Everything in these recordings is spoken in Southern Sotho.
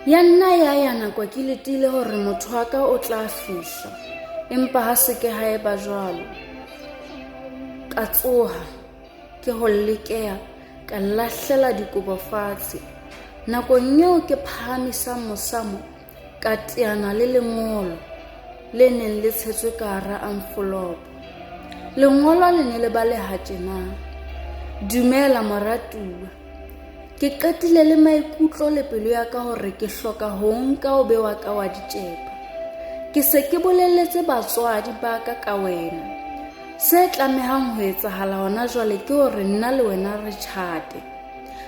Ya nna ya ya nako ke letile hore motho wa ka o tla fihla, empa ha se ke ha eba jwalo. Ka tsoha, ke ho lekeha, ka lahlela dikobo fatshe. Nakong eo ke phahamisang mosamo, ka teana le lengolo le neng le tshetswe ka hara amfolopo. Lengolo le ne le baleha tjena: Dumela moratuwa. Ke qetile le maikutlo le pelo ya ka hore ke hloka ho nka o be wa ka wa ditjepa. Ke se ke boleletse batswadi ba ka ka wena. Se tlamehang ho etsahala hona jwale ke hore nna le wena re tjhate.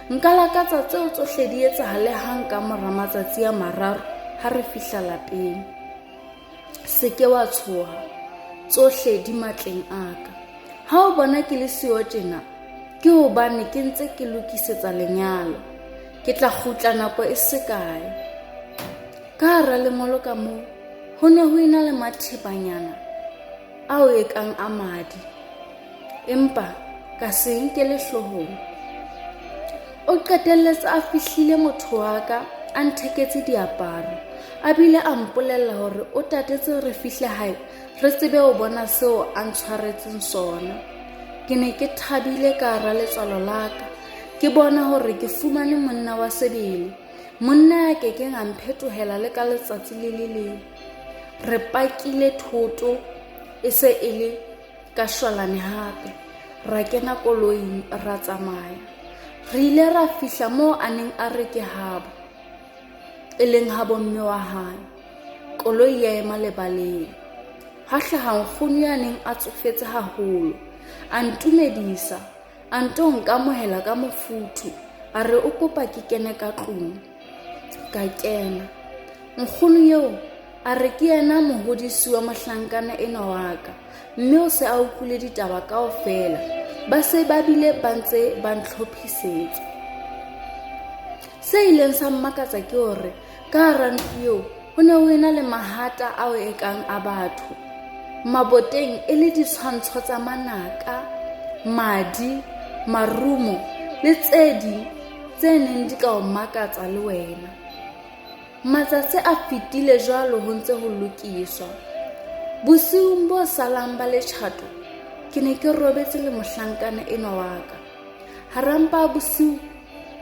Nka lakatsa tseo tsohle di etsahale hang ka mora matsatsi a mararo ha re fihla lapeng. Se ke wa tshoha, tsohle di matleng a ka. Ha o bona ke le siyo tjena, ke hobane ke ntse ke lokisetsa lenyalo. Ke tla kgutla nako e se kae. Ka hara lengolo ka moo, ho ne ho ena le mathebanyana ao e kang a madi. Empa ka se nkele hloohong. O qetelletse a fihlile motho wa ka a ntheketse diaparo a bile a mpolella hore o tatetse re fihle hae re tsebe ho bona seo a ntshwaretseng sona. Ke ne ke thabile ka hara letswalo la ka ke bona hore ke fumane monna wa sebele, monna ya kekeng a mphetohela le ka letsatsi le le leng. Re pakile thoto e se e le Ka shwalane hape, ra kena koloing ra tsamaya. Re ile ra fihla moo a neng a re ke habo, e leng habo mme wa hae. Koloi ya ema lebaleng. Ha hlaha nkgono ya neng a tsofetse haholo. A ntumedisa, a nto nkamohela ka mofuthu, a re o kopa ke kene ka tlung. Ka kena. Nkgono eo a re ke yena mohodisi wa mohlankana enwa wa ka, mme o se a utlwile ditaba kaofela. Ba se ba bile ba ntse ba ntlhophisetsa. Se ileng sa mmakatsa ke hore ka hara ntlo eo ho ne ho ena le mahata ao e kang a batho. Maboteng e le ditshwantsho tsa manaka, madi, marumo le tse ding tse neng di ka o makatsa le wena. Matsatsi a fetile jwalo ho ntse ho lokiswa. Bosiung bo salang ba letjhato, ke ne ke robetse le mohlankana enwa wa ka. Hara mpa bosiu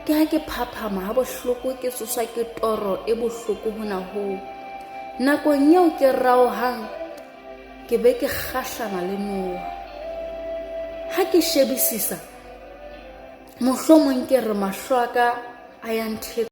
ke ha ke phaphama ha bohloko ke tsoswa ke toro e bohloko hona hoo. Nakong eo ke raohang ke be ke kgahlana le noha. Ha ke shebisisa, mohlomong ke re mahlo a ka a ya nthetsa.